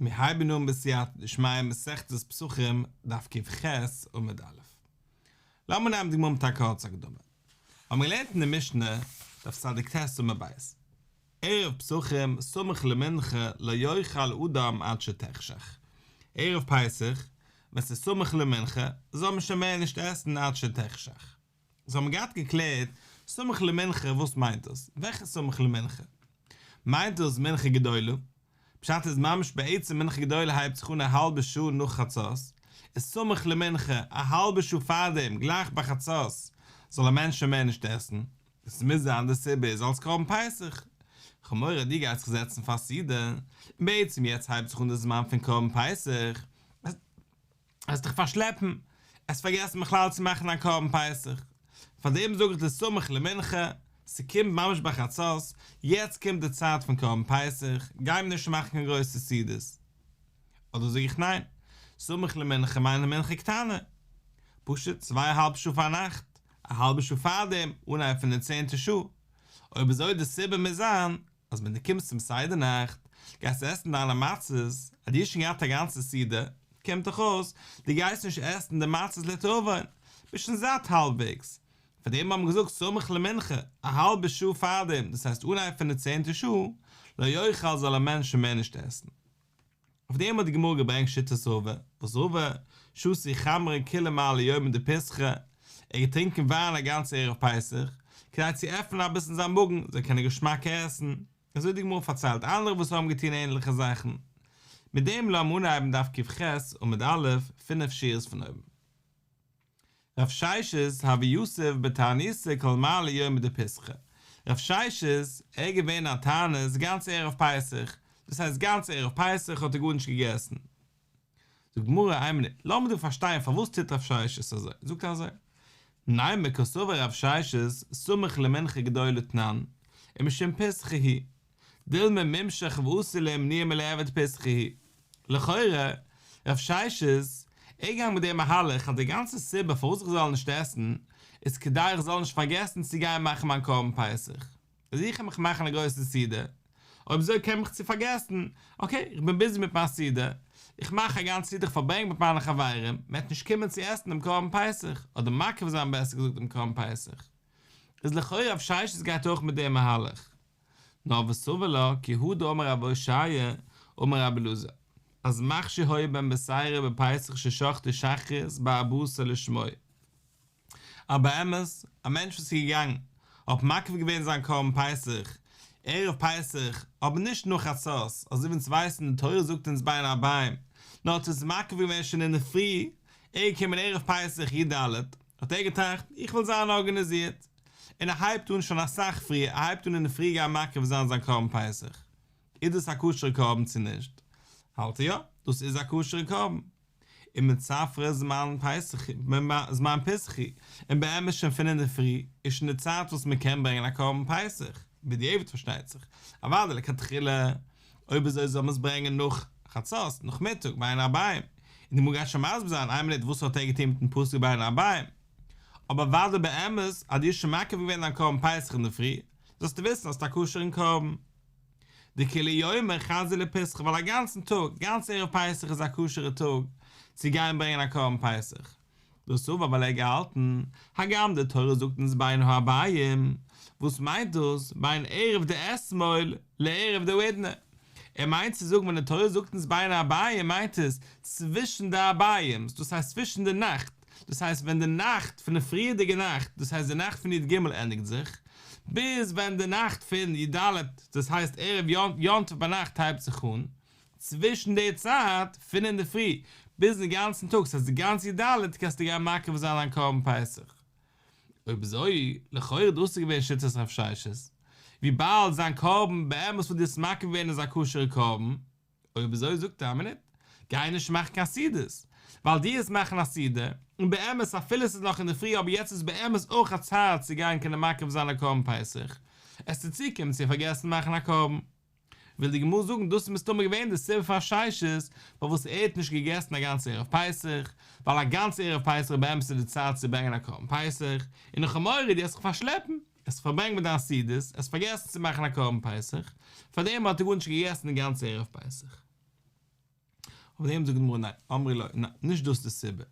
מיר הייבן אן בסייעתא דשמיא מסכת פסחים דף ק"ח עמוד א'. לאמיר נעמען די גמרא מיט א קורצע הקדמה. האבן מיר געלערנט אין די משנה, דף צ"ט עמוד ב', ערב פסחים סמוך למנחה לא יאכל אדם עד שתחשך, ערב פסח ווען ס'איז סמוך למנחה זאל מען שוין מער נישט עסן עד שתחשך. סאו האבן מיר געהאט געקלערט, סמוך למנחה וואס מיינט דאס? וועלכע סמוך למנחה? מיינט דאס מנחה גדולה? פשט איז ממש בעצם מנחה גדולה הייבט זיך אן א האלבע שעה נאך חצות, איז סמוך למנחה א האלבע שעה פארדעם גלייך ביי חצות זאל א מענטש שוין מער נישט עסן, עס מוז זיין די סיבה איז אלס קרבן פסח, כ'האב מורא דו גייסט זיך זעצן פאר סעודה, און בעצם יעצט הייבט זיך אן די זמן פון קרבן פסח, עסט דיך פארשלעפן, עסט פארגעסן בכלל צו מאכן א קרבן פסח, פאר דעם זאג איך דיר סמוך למנחה, ס'קומט ממש ביי חצות, יעצט קומט די צייט פון קרבן פסח, גיי מיר נישט מאכן קיין גרויסע סעודות. אדער זאג איך ניין, סמוך למנחה מיינט מנחה קטנה, פשוט צוויי א האלב שעה פארנאכט, א האלבע שעה פארדעם, אנהייב פון די צענטע שעה, אויב אזוי די סיבה מוז זיין אז ווען דו קומסט צום סדר נאכט, גייסטו עסן דיינע מצות, אז דו האסט שוין געהאט א גאנצע סעודה, קומט דאך אויס, דו גייסט נישט עסן די מצות לתיאבון, ביסט שוין זאט האלבוועגס. פאר דעם האבן מיר געזאגט סמוך למנחה, א האלבע שעה פארדעם, דאס הייסט אנהייב פון די צענטע שעה, לא יאכל זאל א מענטש שוין מער נישט עסן. אויף דעם האט די גמרא געברענגט שיטת רבא, וואס רבא, שתי חמרא כולי מעלי יומא דפסחא, ער האט געטרינקען וויין א גאנצע ערב פסח, כדי צו עפענען אביסל זיין מאגן, זאל קענען געשמאק עסן, אזוי האט די גמרא פארציילט אנדערע וואס האבן געטון ענליכע זאכן. מיט דעם לאמיר אנהייבן דף ק"ח עמוד א', פינף שורות פון אויבן. רב ששת הוה יתיב בתעניתא כל מעלי יומא דפסחא, רב ששת ער איז געווען א תענית גאנץ ערב פסח, דאס הייסט גאנץ ערב פסח האט ער גארנישט געגעסן. זאגט די גמרא איין מינוט, לאמיר דא פארשטיין פארוואס טוט רב ששת אזוי, זאגט ער אזוי, נימא קסבר רב ששת סמוך למנחה גדולה תנן, ומשום פסחא הוא, דילמא מימשך ואתי לאימנועי מליעבד פסחא הוא. לכאורה, רב ששת, ער געגאנגען מיט דעם מהלך אז די גאנצע סיבה פארוואס איך זאל נישט עסן איז כדי איך זאל נישט פארגעסן צו גיין מאכן מיין קרבן פסח. אז איך וועל מיך מאכן א גרויסע סעודה, אויב אזוי קום איך צו פארגעסן, אקעי, איך בין ביזי מיט מיין סעודה, איך מאך א גאנצע סעודה איך פארברענג מיט מיינע חברים, מען וועט נישט קומען צו עסן דעם קרבן פסח, אדער מקריב זיין בעסער געזאגט דעם קרבן פסח. איז לכאורה רב ששת גייט אויך מיט דעם מהלך. נאר וסבר לה כי הא דאמר רב אושעיא אמר רבי אלעזר אז מכשיר היה בן בתירא בפסח ששחטו שחרית בארבעה עשר לשמו. אז באמת, א מענטש וואס איז געגאנגען האט מקריב געווען זיין קרבן פסח ערב פסח, אבער נישט נאך חצות, אזוי ווי אונז ווייסן די תורה זאגט אונז בין הערביים, נאר האט עס מקריב געווען שוין אינדערפרי, ער איז געקומען ערב פסח י"ד, האט ער געטראכט, איך וויל זיין ארגאניזירט, און ער הייבט אן שוין אסאך פריער, ער הייבט אן אינדערפרי גיין מקריב זיין זיין קרבן פסח. איז דאס א כשר'ע קרבן צו נישט? האלט ער יא, דאס איז א כשר'ע קרבן. ומצפרא זמן פסח, זמן פסח הוא, און באמת שוין פון אינדערפרי איז שוין די צייט וואס מען קען ברענגען א קרבן פסח, בדיעבד פארשטייט זיך, אוודאי לכתחילה, אויב אזוי זאל מען עס ברענגען נאך חצות, נאכמיטאג, בין הערביים, און די גמרא גייט שוין מסביר זיין איין מינוט וואס האט ער געטון מיטן פסוק בין הערביים. אבער אוודאי באמת אז דו האסט שוין מקריב געווען דיין קרבן פסח אינדערפרי, זאלסטו וויסן האסט א כשר'ן קרבן. דכולי יומא חזי לפיסחא ווייל א גאנצן טאג, גאנץ ערב פסח איז א כשר'ע טאג צו גיין ברענגען א קרבן פסח. דסבר ווייל ער האט געהאלטן, הגם די תורה זאגט אונז בין הערביים, וואס מיינט דאס בין ערב דאתמול לערב דהאידנא? ער מיינט צו זאגן ווען די תורה זאגט אונז בין הערביים מיינט עס צווישן די ערביים'ס, דאס הייסט צווישן די נאכט, דאס הייסט ווען די נאכט פון די פריערדיגע נאכט, דאס הייסט די נאכט פון י"ג ענדיגט זיך, ביז ווען די נאכט פון י"ד, דאס הייסט ערב יום טוב ביינאכט הייבט זיך אן, צווישן די צייט פון אינדערפרי ביזן גאנצן טאג, ס'הייסט די גאנצע י"ד קענסטו גיין מקריב זיין דיין קרבן פסח. אויב אזוי, לכאורה דאס איז געווען שיטת רב ששת, וויבאלד זיין קרבן באמת וואס דו האסט מקריב געווען איז א כשר'ע קרבן, אויב אזוי זאגט ער א מינוט, גיי נישט מאכן קיין סעודות, ווייל דו וועסט מאכן א סעודה, און באמת אפילו עס איז נאך אינדערפרי אבער יעצט איז באמת אויך א צייט צו גיין קענען מקריב זיין א קרבן פסח, עסטו צוקומען צו פארגעסן מאכן א קרבן. וויל די גמרא זאגן דאס איז מסתמא געווען די סיבה פאר ששת פארוואס ער האט נישט געגעסן א גאנצע ערב פסח, ווייל א גאנצע ערב פסח איז באמת די צייט צו ברענגען א קרבן פסח, און איך האב מורא דו וועסט זיך פארשלעפן, עסט פארברענגען מיט דיין סעודות, עסט פארגעסן צו מאכן א קרבן פסח, פארדעם האט ער גארנישט געגעסן די גאנצע ערב פסח. אויף דעם זאגט די גמרא ניין, אמרי לו, ניין, נישט דאס איז די סיבה,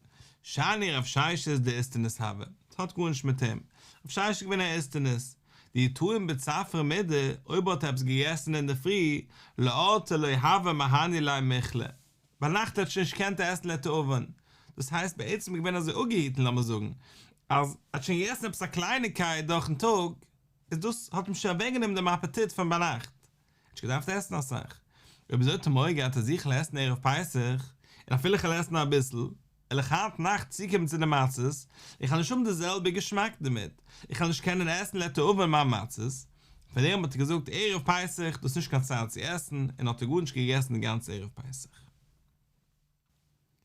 שאני רב ששת דאיסטניס הוה, ס'האט גארנישט מיט אים, רב ששת איז געווען א איסטניס, דאי טעים בצפרא מידי, אויב האט ער עפעס געגעסן אינדערפרי, לאורתא לא הוה מהני ליה מיכלא, ביינאכט האט ער שוין נישט געקענט עסן לתיאבון, דאס הייסט בעצם געווען אזוי אפגעהיטן לאמיר זאגן, אז ער האט שוין געגעסן עפעס א קלייניקייט דורכן טאג, איז דאס האט אים שוין אוועקגענומען דעם אפעטיט פון ביינאכט, ער האט נישט געדארפט עסן אסאך, אויב אזוי האט ער מורא געהאט אז איך וועל עסן ערב פסח, און אפילו איך וועל עסן אביסל, וועל איך היינט נאכט צוקומען צו די מצות, איך וועל נישט האבן די זעלבע געשמאק דערמיט, איך וועל נישט קענען עסן לתיאבון מיין מצות, פאר דעם האט ער געזאגט ערב פסח, דאס איז נישט קיין צייט צו עסן, און האט ער גארנישט געגעסן די גאנצע ערב פסח.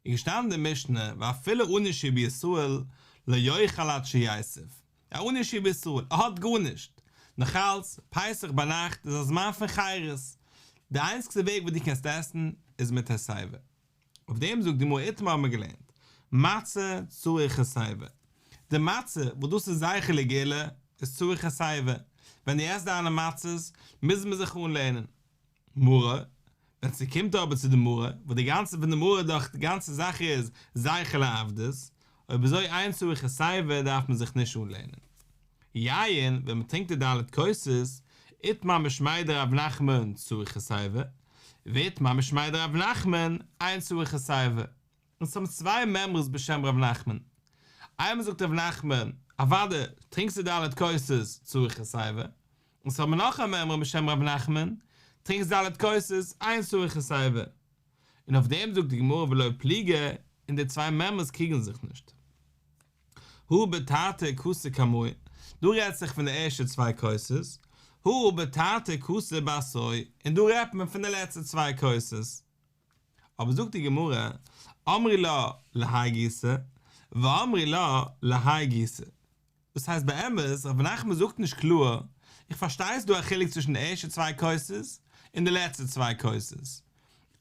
איז געשטאנען אין די משנה ואפילו עני שהוא בישראל לא יאכל עד שיסב, א עני שהוא בישראל, ער האט גארנישט, נאכאלץ, פסח ביינאכט איז א זמן פון חירות, די איינציגסטע וועג וואס דו קענסט עסן איז מיט הסיבה. אויף דעם זאגט די גמרא איתמר האבן מיר געלערנט, מצה צריך הסיבה, די מצה וואס דאס איז זכר לגאולה איז צריך הסיבה, ווען דו עסט דיינע מצות מוז מען זיך אנלענען, מרור, ווען ס'קומט אבער צו די מרור, וואס די גאנצע פון די מרור דאך די גאנצע זאך איז זכר לעבדות, אויב אזוי אין צריך הסיבה דארף מען זיך נישט אנלענען. יין, ווען מ'טרינקט די ד' כוסות, איתמר משמיה דרב נחמן צריך הסיבה, ואיתמר משמיה דרב נחמן אין צריך הסיבה. אונז האבן צוויי מימרות בשם ר' נחמן. איינמאל זאגט ר' נחמן, אוודאי, טרינקסט די ד' כוסות צריך הסיבה. אונז האבן נאך א מימרא בשם ר' נחמן, טרינקסט ד' כוסות, אין צריך הסיבה. און אויף דעם זאגט די גמרא ולא פליגי, און די צוויי מימרות קריגן זיך נישט. הא בתרתי כסי קמאי, דא רעדט זיך פון די ערשטע צוויי כוסות, הא בתרתי כסי בתראי, און דא רעדט מען פון די לעצטע צוויי כוסות. אבער זאגט די גמרא, אמרי לה להאי גיסא, ואמרי לה להאי גיסא. דאס הייסט באמת, רב נחמן זאגט נישט קלאר, איך פארשטיי ס'דא א חילוק צווישן די ערשטע צוויי כוסות און די לעצטע צוויי כוסות,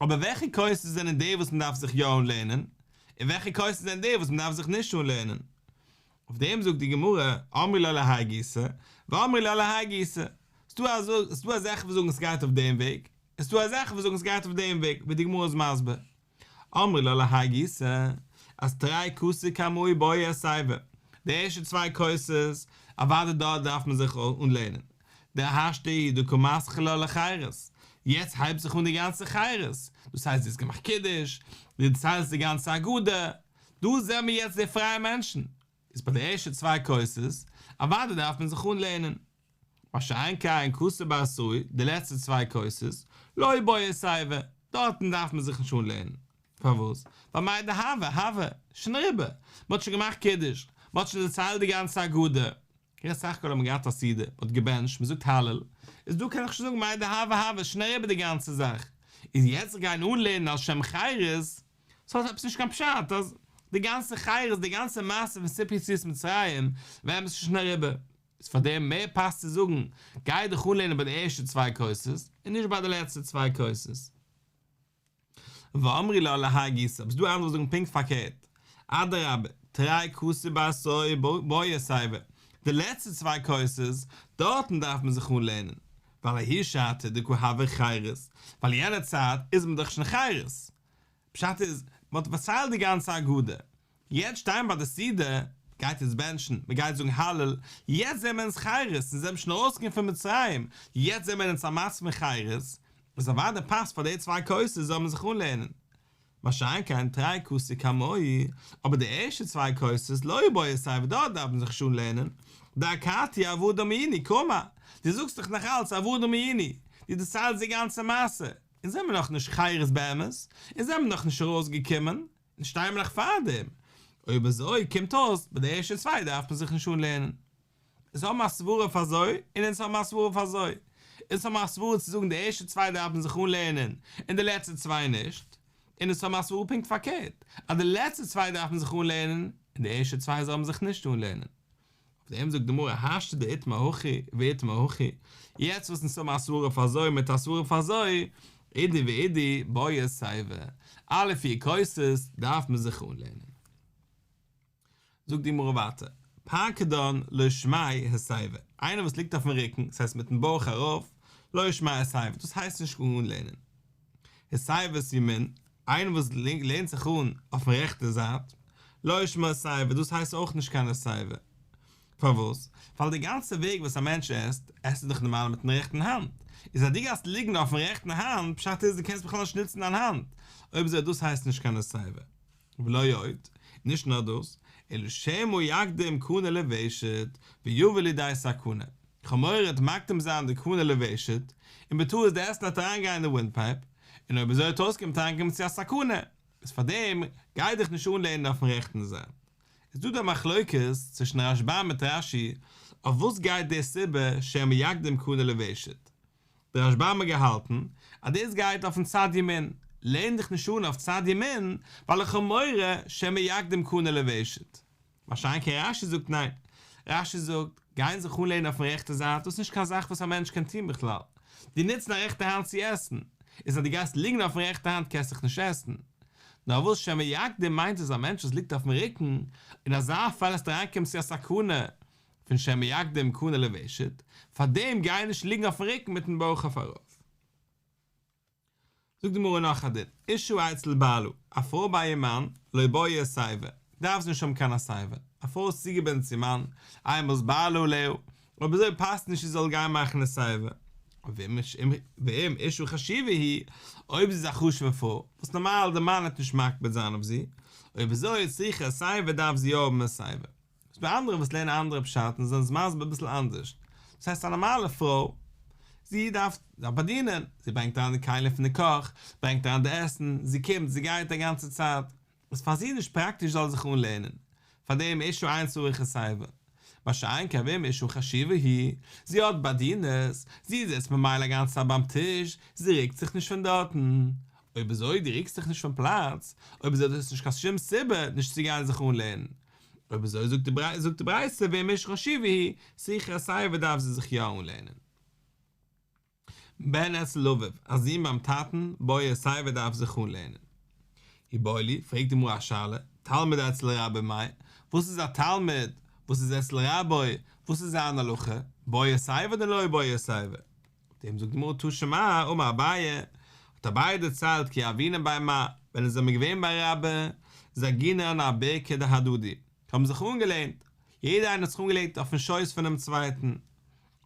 אבער וועלכע כוסות זענען די וואס מ'דארף זיך יא אנלערנען, און וועלכע כוסות זענען די וואס מ'דארף זיך נישט אנלערנען? אויף דעם זאגט די גמרא, אמרי לה להאי גיסא, ואמרי לה להאי גיסא. ס'דא אזעלכע וואס זאגן ס'גייט אויף דעם וועג, און ס'דא אזעלכע וואס זאגן ס'גייט אויף דעם וועג, ווי די גמרא איז מסביר. אמרי לה להאי גיסא, אז תרי כסי קמאי בעי הסיבה, די ערשטע צוויי כוסות, אוודאי דארט דארף מען זיך אנלערנען, דהשתא הוא דקא מתחיל לה לחירות, יעצט הייבט זיך אן די גאנצע חירות, דאס הייסט דו האסט געמאכט קידוש, דו דערציילסט די גאנצע הגדה, דא זעמיר יעצט די פרייע מענטשן, איז ביי די ערשטע צוויי כוסות, אוודאי דארף מען זיך אנלערנען. מה שאין כן כסי בתראי, די לעצטע צוויי כוסות, לא בעי הסיבה, דארטן דארף מען זיך נישט אנלערנען. פארוואס? ווייל מאי דהוה, הוה, שוין אריבער, מען האט שוין געמאכט קידוש, מען האט שוין דערציילט די גאנצע הגדה. יעצט סך הכל האט מען געהאט א סעודה, מען האט געבענטשט, מען זאגט הלל, איז דא קען איך שוין זאגן מאי דהוה הוה, שוין אריבער די גאנצע זאך. איז יעצט זיך גיין אנלערנען על שם חירות, ס'האט עפעס נישט קיין פשט אז די גאנצע חירות, די גאנצע מעשה פון סיפור יציאת מצרים, ווען עס איז שוין אריבער. איז פאר דעם מער פאסט צו זאגן, גיי דיך אנלערנען ביי די ערשטע צוויי כוסות, און נישט ביי די לעצטע צוויי כוסות. ואמרי לה להאי גיסא, אבער ס'דא אנדערע וואס זאגן פונקט פארקערט, אדרבה, תרי כסי בתראי בעי הסיבה, די לעצטע צוויי כוסות, דארטן דארף מען זיך אנלערנען, ווייל ההיא שעתא דקא הוה חירות, ווייל יענע צייט איז מען דאך שוין חירות. פשט איז, מען האט פארציילט די גאנצע הגדה, יעצט שטיין ביי די סעודה, גייט יעצט בענטשן, מען גייט זאגן הלל, יעצט זעמער אונז חירות, אונז זעמער שוין ארויסגעקומען פון מצרים, יעצט זעמער אונז א מצב פון חירות, איז אוודאי פאסט פאר די צוויי כוסות זאל מען זיך אנלערנען. מה שאין כן תרי כסי קמאי, אבער די ערשטע צוויי כוסות לא בעי הסיבה דארט דארף מען זיך נישט אנלערנען, דאכתי עבדים היינו קאמר, דו זאגסט דאך נאך אלץ עבדים היינו, דו דערציילסט די גאנצע מעשה, אונז זעמער נאך נישט חירות באמת, אונז זעמער נאך נישט ארויסגעקומען, אונז שטייען מיר נאך פארדעם, אויב אזוי קומט אויס ביי די ערשטע צוויי דארף מען זיך נישט אנלערנען. אונז האבן א סברה אויף אזוי און אונז האבן א סברה אויף אזוי. אונז האבן א סברה צו זאגן די ערשטע צוויי דארף מען זיך אנלערנען און די לעצטע צוויי נישט, און אונז האבן א סברה פונקט פארקערט אז די לעצטע צוויי דארף מען זיך אנלערנען און די ערשטע צוויי זאל מען זיך נישט אנלערנען. אויף דעם זאגט די גמרא השתא דאיתמר הכי ואיתמר הכי, יעצט וואס אונז האבן א סברה אויף אזוי מיט א סברה אויף אזוי, אידי ואידי בעי הסיבה, אלע פיר כוסות דארף מען זיך אנלערנען. זאגט די גמרא ווייטער, פרקדן לא שמיה הסיבה, איינער וואס ליגט אויפן רוקן, דאס הייסט מיטן בויך ארויף, לא שמיה הסיבה, דאס הייסט נישט אנלערנען. הסיבת ימין. איינער וואס לענט זיך אן אויפן רעכטע זייט, לא שמה הסיבה, דאס הייסט אויך נישט קיין הסיבה. פארוואס? ווייל די גאנצע וועג וואס א מענטש עסט, עסט ער דאך נארמאל מיטן רעכטן האנט. איז אז דו גייסט ליגן אויפן רעכטן האנט, פשט איז דו קענסט בכלל נישט נוצן דיין האנט. אויב אזוי דאס הייסט נישט קיין הסיבה. ולא עוד, נישט נאר דאס, אלא שמא יקדים קנה לוושט, ויבא לידי סכנה. כ'האב מורא ער וועט מקדים זיין די קנה לוושט, און בטעות די עסן וועט אריינגיין אין די ווינד פייפ, און אויב אזוי וועט אויסקומען אריינקומען צו א סכנה. איז פארדעם גיי דיך נישט אנלענען אויפן רעכטן זייט. איז דא דא מחלוקת צווישן רשב"ם מיט רש"י אויף וואס גייט די סיבה שמא יקדים קנה לוושט. דער רשב"ם האט געהאלטן אז דאס גייט אויפן צד ימין, לען דיך נישט אן אויף צד ימין ווייל איך האב מורא שמא יקדים קנה לוושט. מה שאין כן רש"י זאגט ניין, רש"י זאגט, גיין זיך אנלענען אויפן רעכטע זייט דאס איז נישט קיין זאך וואס א מענטש קען טון בכלל, דו נוצט דיין רעכטע האנט צו עסן, איז אז דו גייסט ליגן אויפן רעכטע האנט קענסט דאך נישט עסן. נאר וואס שמא יקדים מיינט איז א מענטש וואס ליגט אויפן רוקן, אין אזא פאל וועסטו אריינקומען צו א סכנה פון שמא יקדים קנה לוושט, פארדעם גיי נישט ליגן אויפן רוקן מיטן בויך אויף ארויף. זאגט די גמרא נאך א דין, אשה אצל בעלה, א פרוי ביי איר מאן, לא בעיא הסיבה, דארף זי נישט האבן קיין הסיבה, א פרוי איז צוגעבינדן צום מאן, איינמאל איז בעלה עליה, אויב אזוי פאסט נישט זי זאל גיין מאכן הסיבה. ואם אשה חשובה היא, אויב זי איז א חשוב'ע פרוי, וואס נארמאל די מאן וועט נישט מקפיד זיין אויף זי, אויב אזוי צריכה הסיבה דארף זי יא האבן הסיבה. ס'איז דא אנדערע וואס לערנען אנדערע פשט און זענען עס מסביר אביסל אנדערש. דאס הייסט א נארמאלע פרוי, זי דארף דארף באדינען, זי ברענגט אריין די כלים פון די קאך, ברענגט אריין די עסן, זי קומט, זי גייט א גאנצע צייט. איז פאר זי נישט פראקטיש זאל זיך אנלענען. פאר דעם אשה אין צריכה הסיבה. מה שאין כן ואם אשה חשובה היא, זי האט באדינערס, זי זיצט ממילא א גאנצע צייט ביים טיש, זי רוקט זיך נישט פון דארטן. אויב אזוי דו רוקסט זיך נישט פון פלאץ, אויב אזוי דאס איז נישט קיין שום סיבה נישט צו גיין זיך אנלענען. אויב אזוי זאגט די זאגט די ברייתא ואם אשה חשובה היא, צריכה הסיבה דארף זי זיך יא אנלענען. בן אצל אביו, א זון ביים טאטן, בעי הסיבה דארף זיך אנלענען. איבעיא להו, פרעגט די גמרא א שאלה, תלמיד אצל רבו מאי, וואס איז א תלמיד וואס איז אצל רבו, וואס איז זיין הלכה, בעי הסיבה אדער לא בעי הסיבה? אויף דעם זאגט די גמרא תא שמע, אמר אביי, האט אביי דערציילט כי הוינן בי מר, ווען אונז זעמיר געווען ביי רבה, זגינן אבירכא דהדדי, האבן זיך אנגעלענט, יעדער איינער האט זיך אנגעלענט אויפן שויס פונעם צווייטן,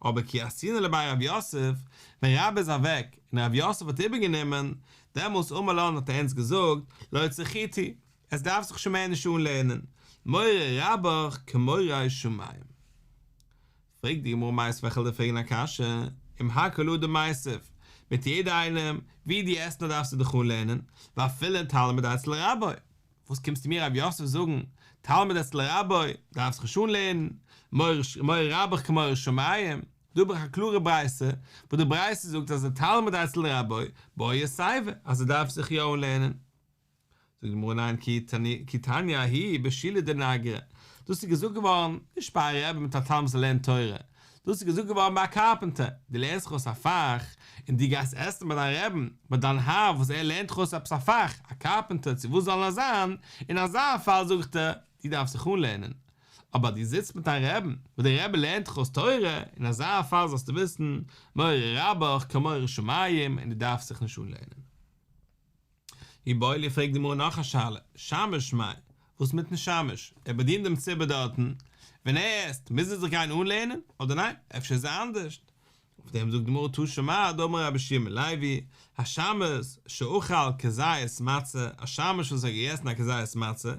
אבער כי אתינא לבי רב יוסף, ווען רבה איז אוועק און רב יוסף האט איבערגענומען, דעמאלס אמר לן האט ער אונז געזאגט, לא צריכיתו, עטס דארפט זיך שוין מער נישט אנלענען, מורא רבך כמורא שמים. פרעגט די גמרא מיתיבי כ'וועל דיר פרעגן א קשיא, עם הכל אדם מיתיב, מיט יעדע איינעם, ווי דו עסט נאר דארפסטו דיך אנלענען, ואפילו תלמיד אצל רבו, וואס קומסטו מיר רב יוסף זאגן, תלמיד אצל רבו, דארף זיך נישט אנלענען, מורא רבך כמורא שמים, דא האב איך א קלארע ברייתא, וואס די ברייתא זאגט אז א תלמיד אצל רבו, בעי הסיבה, אז ער דארף זיך יא אנלענען. זאגט די גמרא ניין כי תניא ההיא בשילא דנגרי, דאס איז געזאגט געווארן נישט ביי א רבי מיט א תלמיד וואס לערנט תורה, דאס איז געזאגט געווארן ביי א קארפענטער, דו לערנסט זיך אויס א פאך, און דו גייסט עסן ביי דיין רעבן, ביי דיין האר וואס ער לערנט דיך אויס עפעס א פאך, א קארפענטער צו וואס זאל נאר זיין, אין אזא פאל זאג איך דיר, דו דארפסט זיך אנלערנען. אבער אז דו זיצט מיט דיין רעבן, וואס דער רבי לערנט דיך אויס תורה, אין אזא פאל זאלסטו וויסן, מורא רבך כמורא שמים, און דו דארפסט זיך נישט אנלערנען. איבעיא להו פרעגט די גמרא נאך א שאלה, שמש מאי, וואס מיטן שמש, ער באדינט דעם ציבור דארטן, ווען ער עסט, מוז ער זיך גיין אנלענען, אדער ניין, אפשר איז ער אנדערשט? אויף דעם זאגט די גמרא תא שמע דאמר רבי יהושע בן לוי, השמש שאכל כזית מצה, א שמש וואס האט געגעסן א כזית מצה,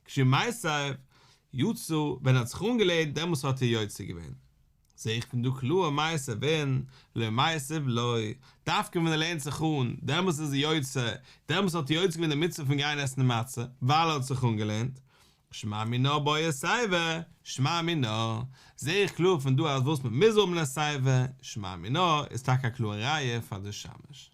כשהוא מיסב, יצא, ווען ער האט זיך אנגעלענט, דעמאלס האט ער יוצא געווען. זעה איך פון דא קלאר מיסב אין, לא מיסב לא, דווקא ווען ער לענט זיך אן, דעמאלס איז ער יוצא, דעמאלס האט ער יוצא געווען די מצוה פון גיין עסן מצה, ווייל ער האט זיך אנגעלענט. שמע מינה בעי הסיבה, שמע מינה, זעה איך קלאר פון דא אז וואס מען מוז האבן הסיבה, שמע מינה איז טאקע א קלארע ראיה פאר די שמש.